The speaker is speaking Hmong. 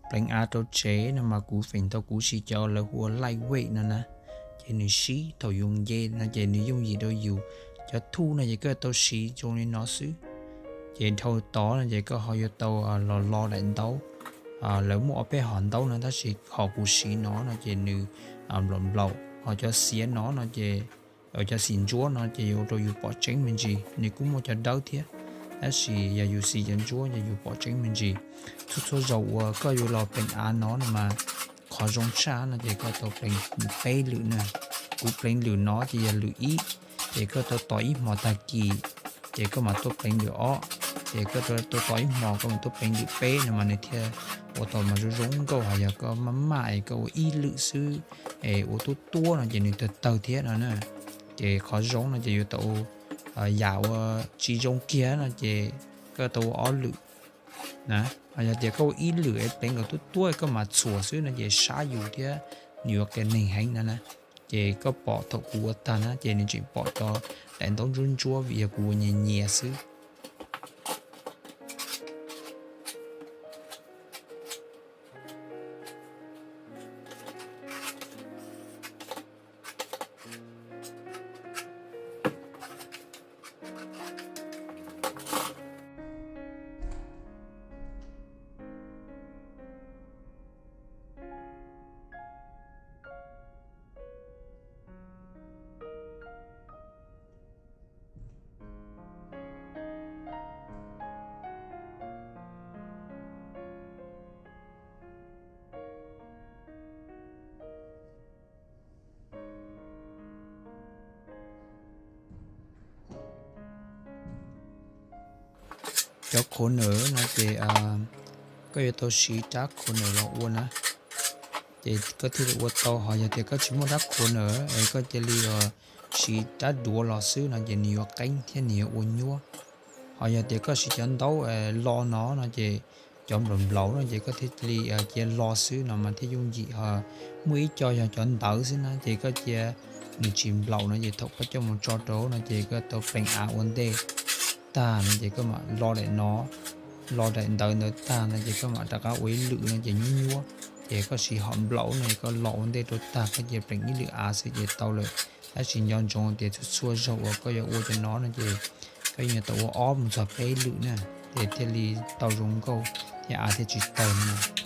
pleev av rau tsev no mas kuv feem ntau kuv siv cov lawv hu ua lightweight no na, ces nws sib thaum yus nce no ces nws yooj yim rau yus. Cov thuj no ces koj tau siv zoo li no xwb. Ces dhau tod no ces koj ho yuav tau los lo daim ntaub. Lawv muaj ob peb hom ntaub no tab sis hom kuv siv no no ces nws nplaum nplaum, ho cov xiav no no ces, cov xim ntsuab no ces yuav ua rau yus pom tseeb me ntsis, nws kuj muaj cov dawb thiab, tab sis yog yus siv cov ntsuab ces yus pom tseeb me ntsis. Txhua txhua zaus uas koj yuav los pleev av no no mas qhov zoo tshaj no ces koj tau pleev peb lwm na. Kuv pleev lwm no ces yog lwm ib, ces koj tau tos ib hmos tag kis, ces koj mam tuaj pleev lwm ob, ces koj tau tos ib hmos koj mam tuaj pleev lwm peb no mas nws thiaj ua tau mas zoo zoo nkauj. Ho yog koj maj maj es koj ua ib lwm xwb es ua tuab tuab no ces nws tawg tawg thiab no na. Ces qhov zoo no ces yuav tau yam ua tsis zoo kiag no ces koj tau ua ob lwm na. Ho yog tias koj ua ib lwm es pleev kom tuab tuab koj mam txhuam xwb no ces sab yus thiab nws yuav qias neeg heev no na. Ces koj pom thaum kuv ua tag na ces nws tseem pom cov daim ntaub ntsuab ntsuab vim yog kuv ua nyias nyias xwb. Cov corner no ces koj yuav tau siv rab corner los ua na, ces koj thiaj li ua tau. Ho yog tias koj tsis muaj rab corner es koj cia li siv rab duav los xwb no ces nws yuav qeeb thiab nws yuav ua nyuab. Ho yog tias koj siv cov ntaub lo no no ces cov nplaum nplaum no ces koj thiaj li cia lo xwb no mas thiaj yooj yim. Ho muaj ib co yog cov ntawv xwb na ces koj cia nws tsis nplaum no ces thaum koj coj mus tso rau no ces koj tau pleev av ua ntej tag no ces koj mam lo daim no, lo daim ntawv ntawd tag no ces koj mam rov qab ua ib lwm no ces nyuab nyuab. Ces koj siv hom nplaum no es koj lo ua ntej rau tag koj cia pleev ib lwm av xwb ces tau lawm. Tab sis nco ntsoov tias txhua txhua zaug uas koj yuav ua cov no no ces koj yeej yuav tau ua ob mus txog peb lwm na, ces thiaj li tau zoo nkauj thiab av thiaj tsis tawg no.